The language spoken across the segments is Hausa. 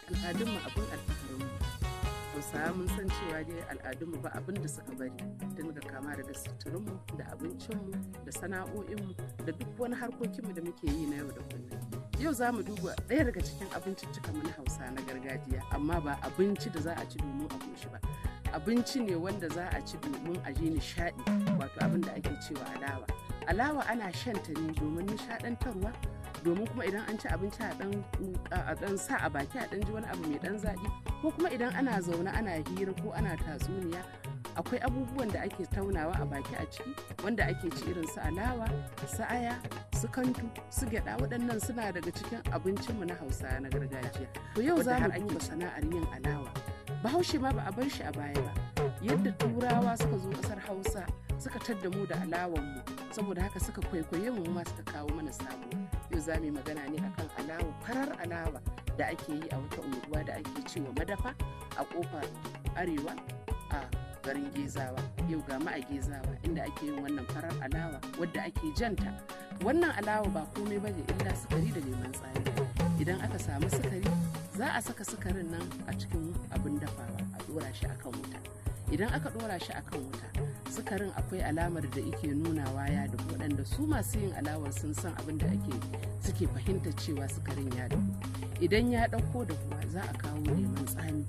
Al'adunmu abin alfaharinmu. Hausawa mun san cewa dai al'adunmu ba abin da suka bari, tun daga kama daga suturinmu da abincinmu da sana'o'inmu da duk wani harkokinmu da muke yi na yau da kullum. Yau za mu duba ɗaya daga cikin abinciccikanmu na Hausa na gargajiya, amma ba abinci da za a ci domin a ƙoshi ba. Abinci ne wanda za a ci domin a ji nishaɗi, wato abin da ake cewa alawa. Alawa ana shan ta ne domin nishaɗantarwa, domin kuma idan an ci abinci a dan sa a baki a dan ji wani abu mai dan zaƙi, ko kuma idan ana zaune ana hira ko ana tatsuniya, akwai abubuwan da ake taunawa a baki a ciki wanda ake ci, irin su alawa, su aya, su kantu, su gyada. Waɗannan suna daga cikin abincinmu na Hausa na gargajiya. To yau za mu duba sana'ar yin alawa. Bahaushe ma ba a bar shi a baya ba. Yadda Turawa suka zo ƙasar Hausa suka tadda mu da alawanmu, saboda haka suka kwaikwaye mu ma suka kawo mana sabo. Yau za mu yi magana ne akan alawa, farar alawa da ake yi a wata unguwa da ake cewa Madafa a Kofar Arewa a garin Gezawa. Yau ga mu a Gezawa, inda ake yin wannan farar alawa wadda ake janta. Wannan alawa ba komai bane illa sukari da lemon tsami. Idan aka samu sukari, za a saka sukarin nan a cikin abin dafawa, a dora shi akan wuta. Idan aka dora shi akan wuta, sukarin akwai alamar da ike nunawa ya dahu, waɗanda su masu yin alawar sun san abin da ake suke fahimta cewa sukarin ya dahu. Idan ya ɗauko dahuwa, za a kawo lemon tsami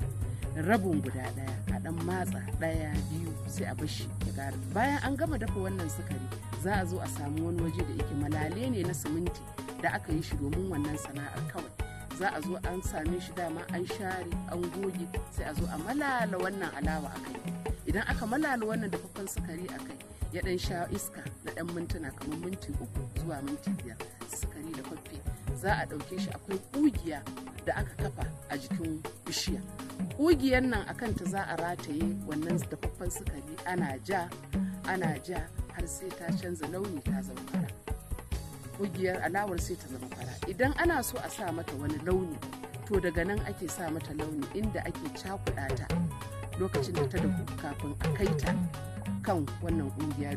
rabin guda ɗaya, a ɗan matsa ɗaya, biyu, sai a bashi ya ƙara. Bayan an gama dafa wannan sukari, za a zo a samu wani waje da yake malale ne na siminti da aka yi shi domin wannan sana'ar kawai. Za a zo an same shi, dama an share, an goge, sai a zo a malala wannan alawa a kai. Idan aka malala wannan dafaffen sukari a kai, ya dan sha iska na dan mintuna kamar minti 3 zuwa minti 5, sukari da faffe, za a ɗauke shi. Akwai ƙugiya da aka kafa a jikin bishiya. Ƙugiyar nan akan ta za a rataye wannan dafaffen sukari, ana ja, ana ja, har sai ta canza launi ta zama fara. Kugiyar alawar sai ta zama fara. Idan ana so a sa mata wani launi, to daga nan ake sa mata launi, inda ake cakuɗa ta lokacin da ta dahu kafin a kai ta kan wannan kugiya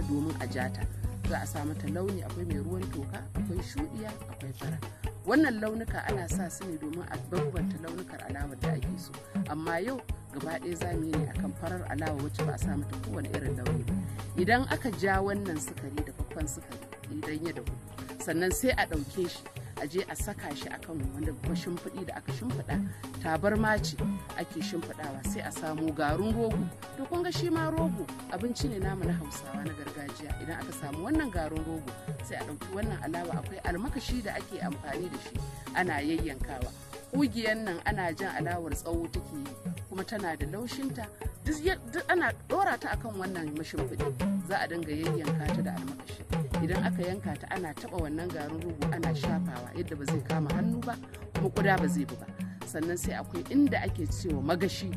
domin a jata. Za a sa mata launi: akwai mai ruwan toka, akwai shuɗiya, akwai fara. Wannan launuka ana sa su ne domin a bambanta launukar alawar da ake so, amma yau gaba ɗaya za mu yi ne akan farar alawa wacce ba a sa mata kowane irin launi ba. Idan aka ja wannan sukari da faffan sukari, idan ya dahu, sannan sai a ɗauke shi a je a saka shi akan wanda shimfiɗi da aka shimfiɗa, tabarma ce ake shimfiɗawa, sai a samu garin rogo. To kun ga shi ma rogo abinci ne namu na Hausawa na gargajiya. Idan aka samu wannan garin rogo, sai a ɗauki wannan alawa. Akwai almakashi da ake amfani da shi ana yayyankawa. Ƙugiyan nan ana jan alawar, tsawo take yi kuma tana da laushinta. Duk ana ɗora ta akan wannan mashimfiɗi, za a dinga yayyanka ta da almakashi. Idan aka yanka ta, ana taɓa wannan garin rogo ana shafawa yadda ba zai kama hannu ba kuma kuda ba zai bi ba. Sannan sai akwai inda ake cewa magashi,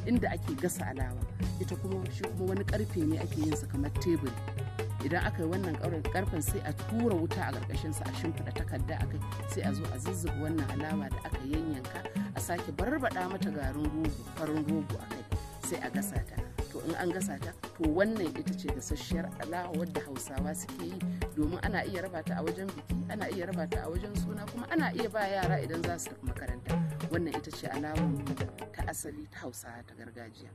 inda ake gasa alawa ita kuma. Shi kuma wani karfe ne ake yin sa kamar teburi. Idan aka yi wannan karfen, sai a tura wuta a ƙarƙashin sa, a shimfiɗa takarda a kai, sai a zo a zuzzuba wannan alawa da aka yanyanka, a sake barbaɗa mata garin rogo, farin rogo a kai, sai a gasa ta. To in an gasa ta, to wannan ita ce gasasshiyar alawa wadda Hausawa suke yi, domin ana iya raba ta a wajen biki, ana iya raba ta a wajen suna, kuma ana iya ba yara idan za su tafi makaranta. Wannan ita ce alawar ta asali ta Hausawa ta gargajiya.